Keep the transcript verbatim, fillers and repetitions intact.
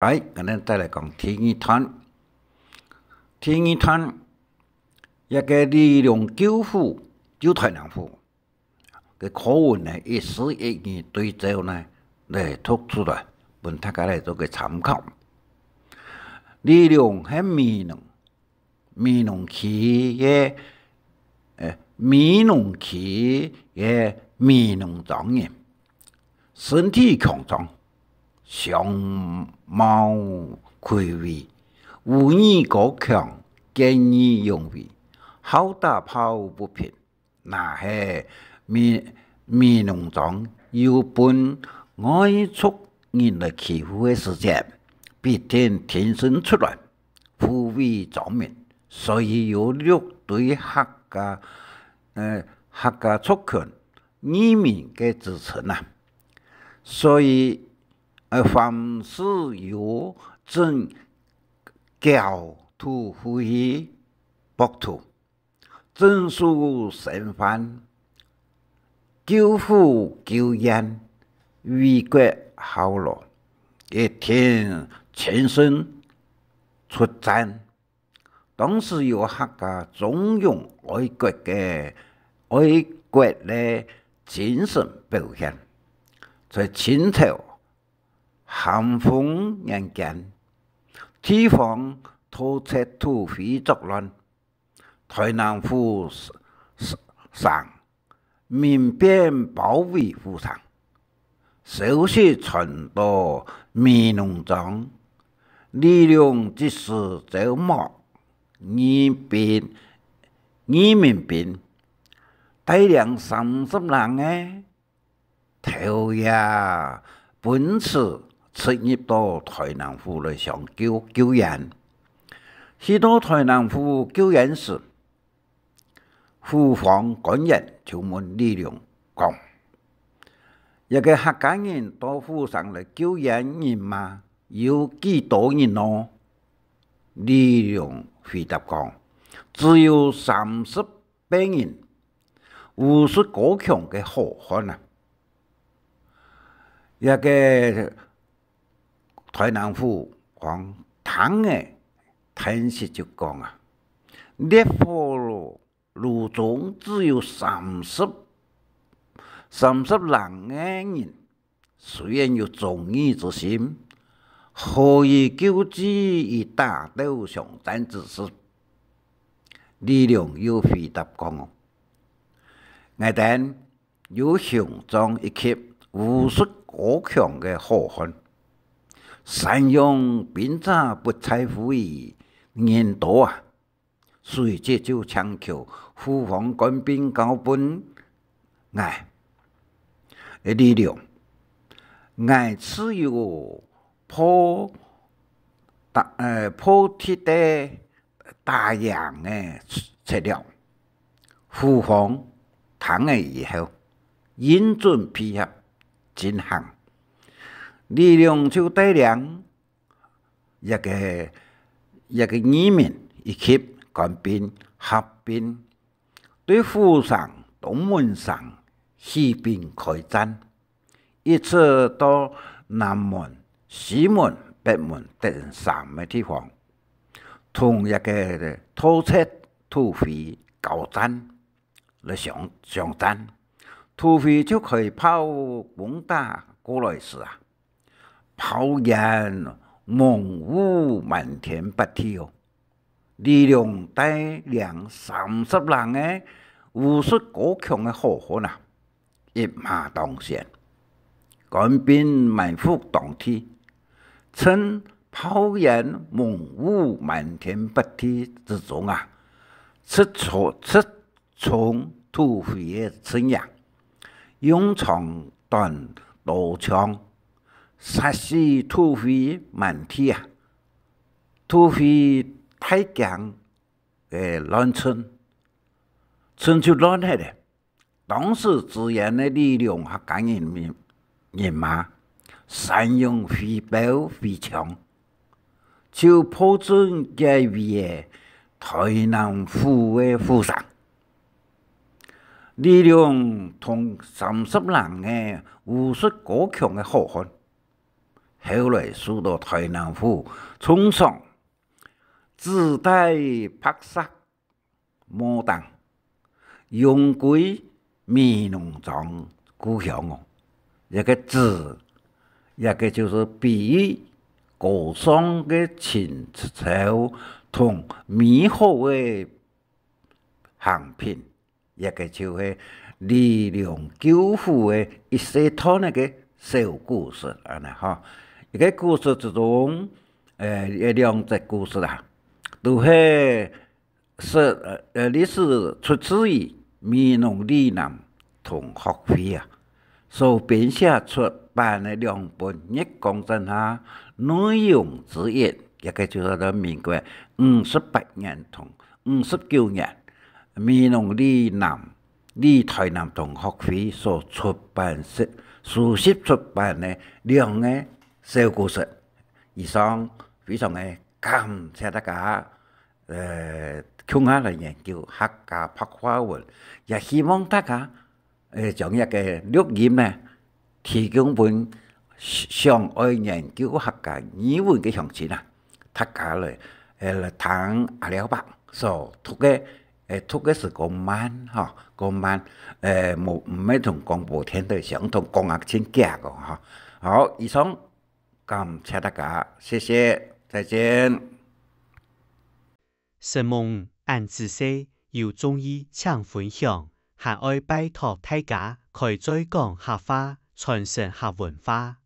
來，𠊎等再來講第二段。第二段，這个李良救府，救台南府个課文呢，一字一語對照呢，來讀出來，分大家來做个參考。李良係美濃，美濃區个，呃，美濃區个美濃莊人，身體強壯，相貌魁偉，武藝高強，見義勇為，好打抱不平。若係美，美濃莊又分外族人來欺負个時節，必定挺身出來， 護衛莊民，所以有六堆客家，呃，客家族群義民个支撐啊。所以，呃，凡事有準繳土費去博土， 遵守生還，救府救縣，為國效勞，一定親身出戰。當時有客家忠勇愛國个，愛國个精神表現，在清朝咸豐年間，地方盜竊土匪作亂， 台南府城民便包圍府城。消息傳到美濃莊，李良即時招募義兵，義民兵，帶領三十零个 頭也奔馳直入到台南府來相救救援。去到台南府救援時，府方官員就問李良講：「這个客家人到府城來救援人嗎？有幾多人呢？」李良回答講：「只有三十 八人，武術高強个好漢啊。」這个台南府王聽了，嘆息就講啊：「烈火爐中只有三十，三十零个人， 雖然有忠義之心，何以救濟於打鬥相戰之時？」李良又回答講：「𠊎等有雄壯一級、武術高強个好漢，散用兵者不在乎於人多啊。」 隨即就請求府方官兵交分𠊎。李良，𠊎自有破打，呃，破敵个打贏个策略。府方聽了以後，應准配合進行。李良就帶領 這个，這个義民以及官兵合兵，對府城、東門城起兵開戰，一直到南門、西門、北門等三个地方，同這个盜賊土匪交戰，來相，相戰。土匪就開炮攻打過來時啊， 炮煙濛霧滿天八地哦。李良帶領三十零个武術高強个好漢啊，一馬當先，官兵埋伏當地，趁炮煙濛霧滿天八地之中啊，直衝，直衝土匪个陣營，用長短刀槍 殺死土匪滿地啊！土匪大驚个亂竄，竄就亂忒了。當時支援个李良客家人民，人馬，善用飛鏢飛槍，就炮陣解圍个台南府个府城。李良同三十零个武術高強个好漢，後來受到臺南府重賞，紫帶白石 墓頂，永歸美濃莊故鄉哦。這个紫，這个就係比喻高尚个情操同美好个行品，這个就係李良救父个一小段个小故事，恁呢吼。這个故事之中，呃，有兩隻故事啊，都係 是，呃，呃，歷史出自於美濃里南同學會啊，所編寫出版个兩本月光枕下內容之一，這个就係在民國五十八年同五十九年，美濃里南、里臺南同學會所出版社，收集出版个兩个小故事。以上，非常个感謝大家。 呃，共下來研究客家白話文，也希望大家，呃，將這个錄音呢，提供分想愛研究客家語文个鄉親啊，大家來，呃，來聽阿廖伯所讀个，呃，讀个係較慢吼，較慢，呃，無，毋係同廣播電臺相同，講啊真遽个吼。好，以上，感謝大家，謝謝，再見。承蒙恁仔細，有中意請分享，還愛拜託大家開嘴講客話，傳承客文化。